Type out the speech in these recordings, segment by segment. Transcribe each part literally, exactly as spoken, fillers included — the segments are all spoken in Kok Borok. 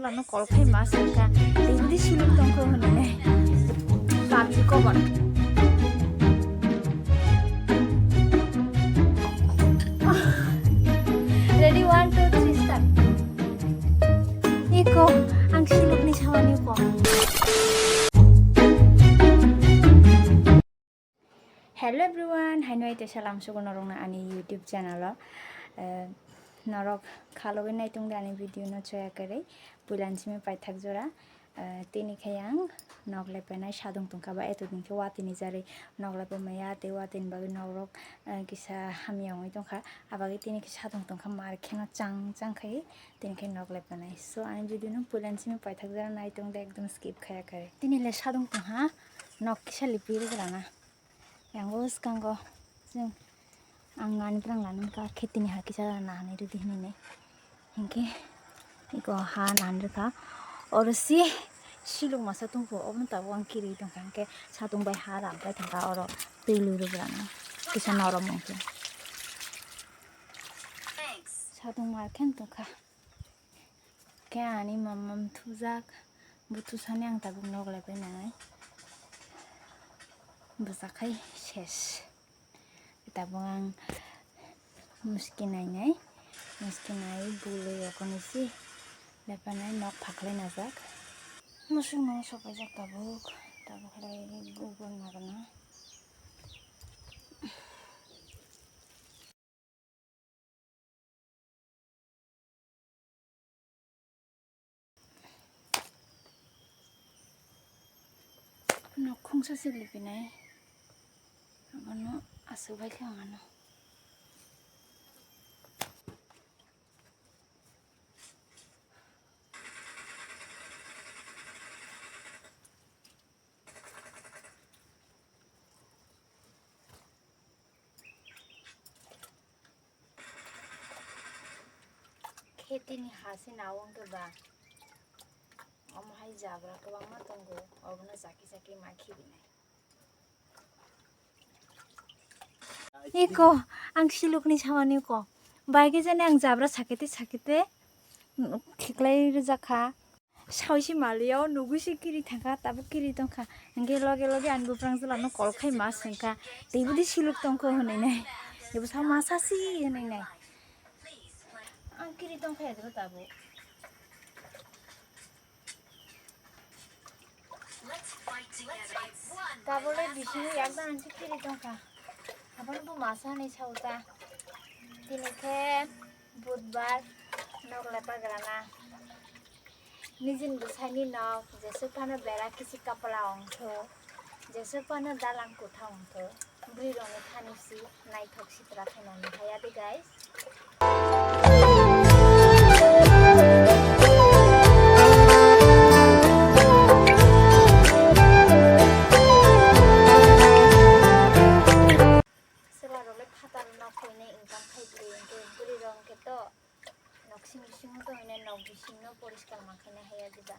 Ano call khai ma sangkha, tei budi siluk tongkho hwnwi nai. Public cover. Ready, one, two, three, start. Iko, ang silukni sawani ko. Hello everyone, haino ite salam sugo norokno ani YouTube channel o. Eh, norok khalogwi naitung de ani video no choya kwrwi. Puilan simi paithak jora. Eh, tini khe ang nok lepenai sadung tongkha ba eto din khe watini jarwi nok lepe maya tei watini bagwi norok, eh, kisa hamya wngwi tongkha. Abagwi tini khe sadung tongkha mar kheno chang chang khai tini khe nok lepenai. So ani video no puilan simi paithak jora naitung de ekdom skip khaya kwrwi. Tini le sadung tongha nok kisa lipi rwgrana. Yang o swkango chwng ang nani phrang lani wngkha khetini ha kisa nani rwdi hinwi nai. Hinkhe iko ha nani rwkha. Oro si siluk masa tongkho, obono tabuk ang kiri tongkha, hinkhe satung bai ha ram pai thangkha, oro twi lwi rwbrana kisa norom wngkhe. Satung mar khe tongkha. Khe ani mama thujak, buthusani ang tabuk nok lepai nangnai. Bwsa khai ses. Tabuk ang muski nainai, muski nai bului okonisi lepanai nok phaklai najak. Musuk no sopaijak tabuk, tabuk khlai bubun nagana. Nok khungsa se lipinai. Abono aswk bai khe ang ano. Khetini ha se nawng khe ba. Omo hai jabra kwbangma tongo, obono chakhe chakhe ma khibinai. Iko, ang silukni samani ko. Bai khe jani ang jabra sakete sakete khiklai rwjak kha. Sawi se maliya o nugwi se kiri thangkha, tabuk kiri tongkha. Hingke loge loge ani buprang chwla no call khai ma swngkha. Tei budi siluk tongkho hwnwi nai. Ebo sa masa si hwnwi nai. Ang kiri tongkha ya tabuk. Tabole bisingo yakdang ansi kiri tongkha. Aboni bo masa hinwi sao ta. Tini khe budbar nok lepagrana. Nijini bwsaini nok jesuk phano bera kichik kapla ongtho, jesuk phano dalang kwthang ongtho. Bwrwi rokni thani si naithok sitra khe nang haya de guys. Chwla rok le phatar nok khainai income khai bwrwi hwnkhe bwrwi rok hwnkhe to nok simi simi tongwi nai nok bising no poriskar ma khainai haya diba.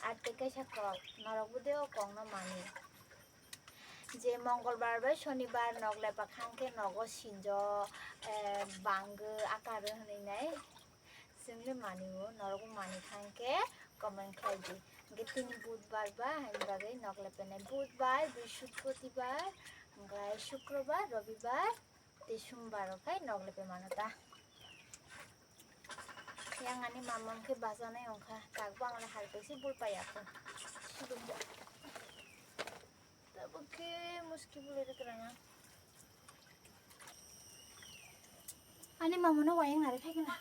Ar tei kaisa kok, norok bo de o kok no mani. Je Mongolbar bai Shonibar nok lepa khang khe nogo sinjo, eh, bangwi akarwi hwnwi nai. Chwngno mani o, norok bo mani khang khe comment khlai di. Hwnkhe tini budbar ba, haini bagwi nok lepenai budbar, brihospatibar, hwnkhe shukrobar, robibar. Tei sumbar rok khai nok lepe mano ta. Yang ani mama wngkhe bajanai wngkha, takbo ang le harpesi bul pai ya kho. Tabuk khe muski bul ri kwrwng ang. Ani mama no wayang nari phai khe na.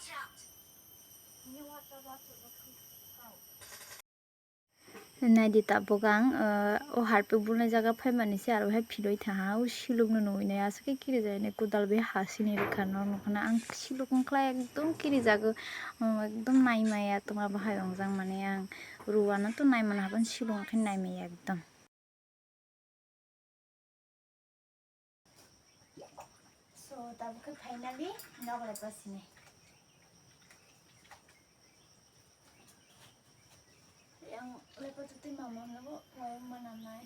Naidi tabuk ang, eh, o harpik bulnai jaga phaimani se aro hai philoi thaha, o siluk no nugwi nai aswk khe kirijaknai, kodal bai ha sini rwkha norok nukha na ang siluk wngkhlai ekdom kirijago, um, ekdom naimaya tongma bahai wngjak mani ang ruwano to naimani haphano siluk wngkhe naimaya ekdom. So, tabuk khe finally nok lepa sini. Yang lepa tu tei mama labo wayang mana nai.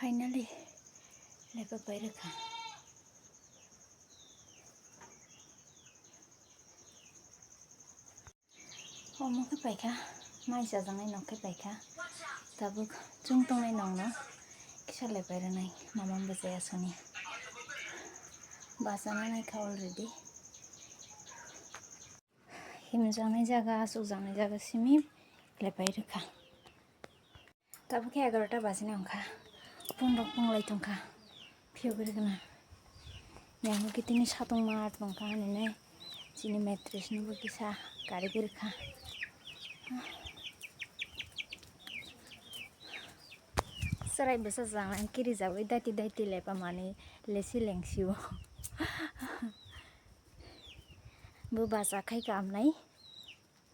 Finally, lepa pairwkha. Omo khe paikha, mai chajaknai nok khe paikha. Tabuk chwng tongnai nokno kisa lepai rwnai, mama bwchai asoni. Bachana naikha already. Himjaknai jaga, achukjaknai jaga simi lepai rwkha. Tabuk khe egarota bajinai wngkha. Phone rok tonglai tongkha. Phiyok rwgwna. Yang khe tini satung mar tongkha hinwi chini mattress no bo kisa karwi rwkha. Chwrai bwsa jang kiri jagwi daiti daiti lepa mani lesi lengsio. Bo bacha khai kamnai.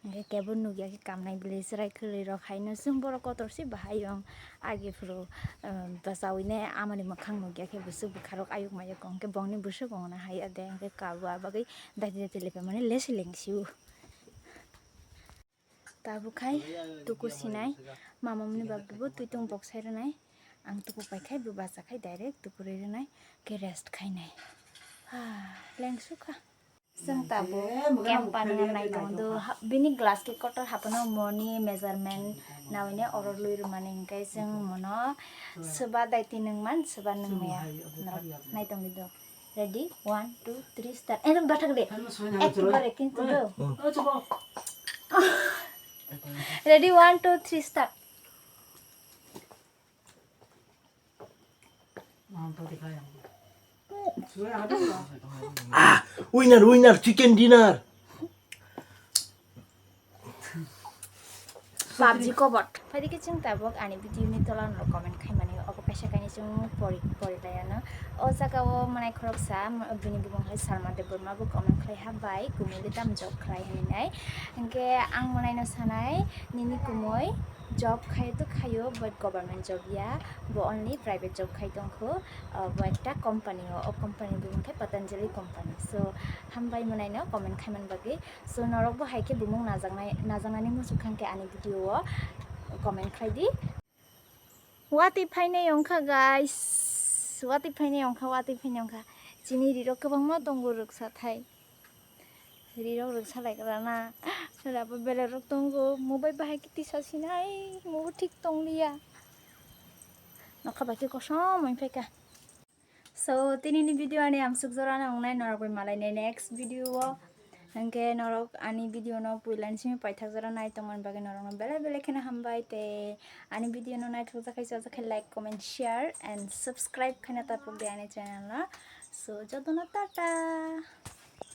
Hingke kebo nukya khe kamnai bwlai chwrai kwrwi rok haino chwng borok kotor se bahai yong agi phuru, um, bwchaui ne amani mwkhang nukya khe bwswk bwkha rok ayuk mayuk hingke bongni bwswk ongna hai ya de hingke kabo abagwi daiti daiti lepe mani lesi lengsio. Tabuk khai tuku sinai mamamni bagwi bo twi tong bok sai rwnai ang tuku pai khai bo bacha khai direct tuku rwi rwnai khe rest khainai. Ha, lengsukha. Chwng tabuk camp panina nai tongo do, ha-, bini glass khe kotor hapano moni measurement nawi ne oro lui rwmani hingke chwng mono swba daiti nungman swba nungmaya. Norok nai tongdi do. Ready? One, two, three, start. Ekdom bathak de. Ekbare kintu do. Ready? One, two, three, start. Ah, winner, winner, chicken dinner. P U B G kobot. Phaidi khe chwng tabuk ani video ni tola no comment khaimani obo kaisa kainwi chwng pori pori laiano. O jaga o mwnai khoroksa bini bumung hai Salma Debbarma bo comment khlai ha bai kumui le tam job khlai hinwi nai. Hingke ang mwnai no sanai nini kumui job khai to khaio, but government job ya, bo only private job khai tongkho. Uh, bo ekta company o, o company bumung khe Patanjali company. So hambai mwnai no comment khaiman bagwi. So norok bo hai khe bumung najaknai, najaknani muchuk khan khe ani video o comment khlai di. Watwi phainai wngkha guys, watwi phainai wngkha, watwi phainai wngkha. Chini rirok kwbangma tongo rwksa thai. Rirok rwksa laikra na. Sora bo belai rok tongo. Mubai bahai khe tisa sinai, mubo thik tongliya. Nokha bai khe kosom wngphaikha. So, tinini video ani amsuk jorano wngnai, norok bai malainai next video o. Hingke norok ani video no puilani simi paithak jora nai tongmani bagwi norokno belai belai kheno hambai tei ani video no naithok jakha chajak khe like, comment, share and subscribe khaina tapok di ani channel no. So, jotono tata.